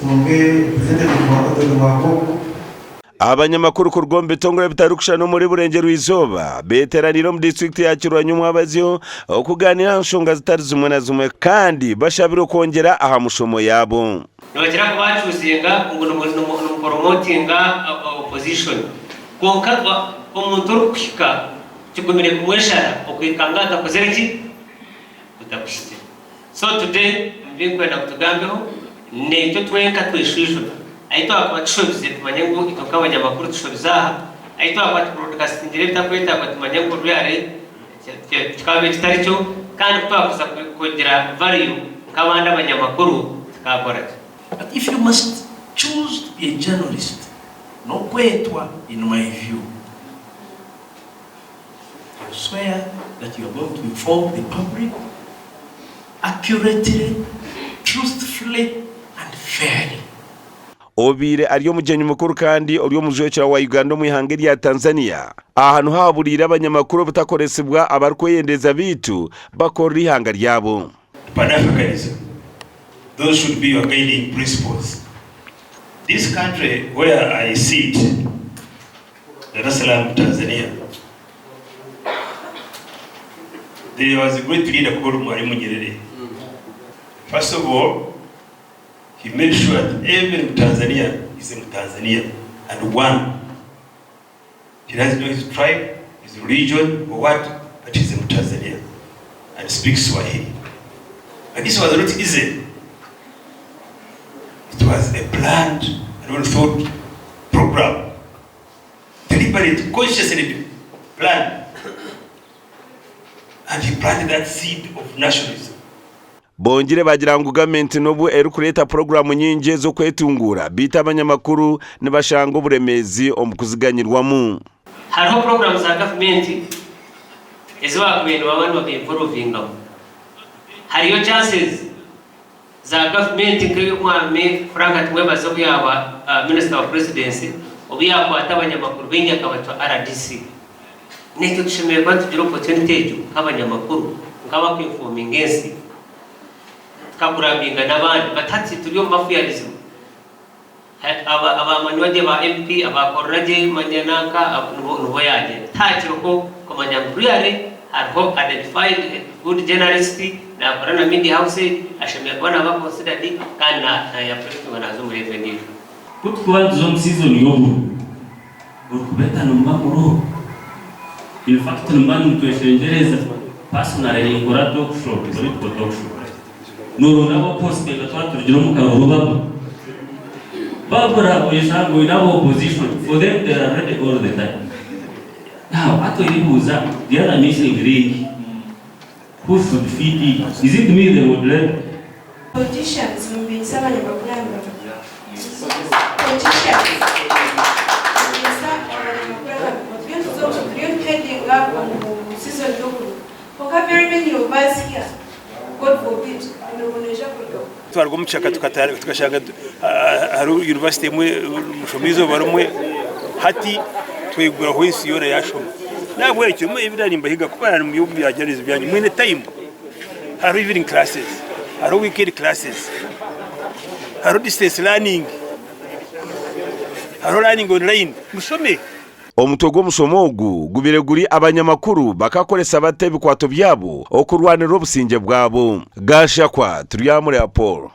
Tutunge representative wa Odon Wagogo. Abanyamakuru kuruga omu bitongore bitarikushushana omuri Burengyerwa Izooba beeteraniire omu disiturikiti ya Kirwanya omwabazyo okugaaniira aha nshonga zitari zimwe na zimwe kandi bashabirwe kwongyera aha mushomo yaabo. Nibakira kubacuuzinga ngu nimuporomotinga opposition kwonka omuntu orikukuhika kigumire kumweshara okuhika ngu atakozire ki? Otakuhikire. So today omu binkwenda ngu tugambeho naitwe twenka tweshwijuma ahi twakuba tushobize tumanye ngu itwe nk'abanyamakuru tushobize aha, ahi twakuba tu broadcastingire ebitakwetagwa tumanye ngu really kikaba kitari kyo kandi ku twakuza kugira value nk'abandi abanyamakuru tukakora gye. But if you must choose to be a journalist n'okwetwa in my view you swear that you are going to inform the public accurately, truthfully and fairly. Obaire ari omugyenyi mukuru kandi ori omujwekyera wa Uganda omu ihanga erya Tanzania, aha niho ahaburiire abanyamakuru obutakoresibwa abarikweyendeza beitu bakorera eihanga ryabo. Pan-Africanism, those should be your guiding principles. This country where I sit, Dar es Salaam, Tanzania, there was a great leader called Mwalimu Nyerere. First of all, he made sure that every Tanzania is a Tanzania and one. He doesn't know his tribe, his religion, or what, but he's a Tanzania and speaks Swahili. And this was not easy. It was a planned and well thought program. Deliberate, consciously planned. And he planted that seed of nationalism. Bongire baagira ngu gavumenti n'obu erikureeta puroguraamu nyingi ez'okwetunguura, beitu abanyamakuru nibashanga oburemeezi omu kuziganyirwamu. Hariho puroguraamu za gavumenti ezi baakubaire nibaba nibabainvorovingamu. Hariyo chances za gavumenti nk'ey'omwami Frank Tumwebaze obu yaaba Minisita wa Puresidensi obu yaakwata abanyamakuru baingi akabacwa rdc. Naitwe tushemereire kuba nitugira opportunity egyo nk'abanyamakuru, nk'abakwinfominga ensi, tukakurabinga n'abandi but hati turi omu mafianism. Abamanywa gye ba MP, abakorera gye manya nanka nibo yagyenda. Tihakiriho kumanya ngu really hariho identified good journalist nakora na media house egi ashemereire kuba naba considered kandi nayappointinga naza omu level endiijo. Ku turikuba nituza omu season y'oburo, orikubeeta nimuba muriho. In fact nimuba nimutweshengyereza. Personally ninkora talk show, political talk show. Nooronda ab'okuhostinga twaba turugire omu karuuru babura. Babura oyeshanga oine aba opposition, for them they are ready all the time. Now hati oyebuuza the other missing link, who should fit it? Is it me the moderator? Politicians nimubiikisa abanyamakuru aha mibaro. Politicians nimubiikisa abanyamakuru aha mibaro. Turiyo nituza turiyo nituhedinga omu season y'obururu. Kwonka very many of us here, God forbid, emirimo neija kurugaho. Twaruga omu kishaka tukashanga hariho yunivasite emwe mushoma eizooba rimwe hati tweguraho ensi yoona yashoma. Nahabwekyo ebi nimbahiga kuba muri omu bya journalism byanyu mwine time. Hariho evening classes, hariho weekend classes, hariho distance learning, hariho learning online, mushome. Omutwe gw'omushomo ogu gubaire guri Abanyamakuru bakakoresa bata ebikwato byabo okurwanirira obusingye bwabo? Gashakwa, Turyamure Apollo.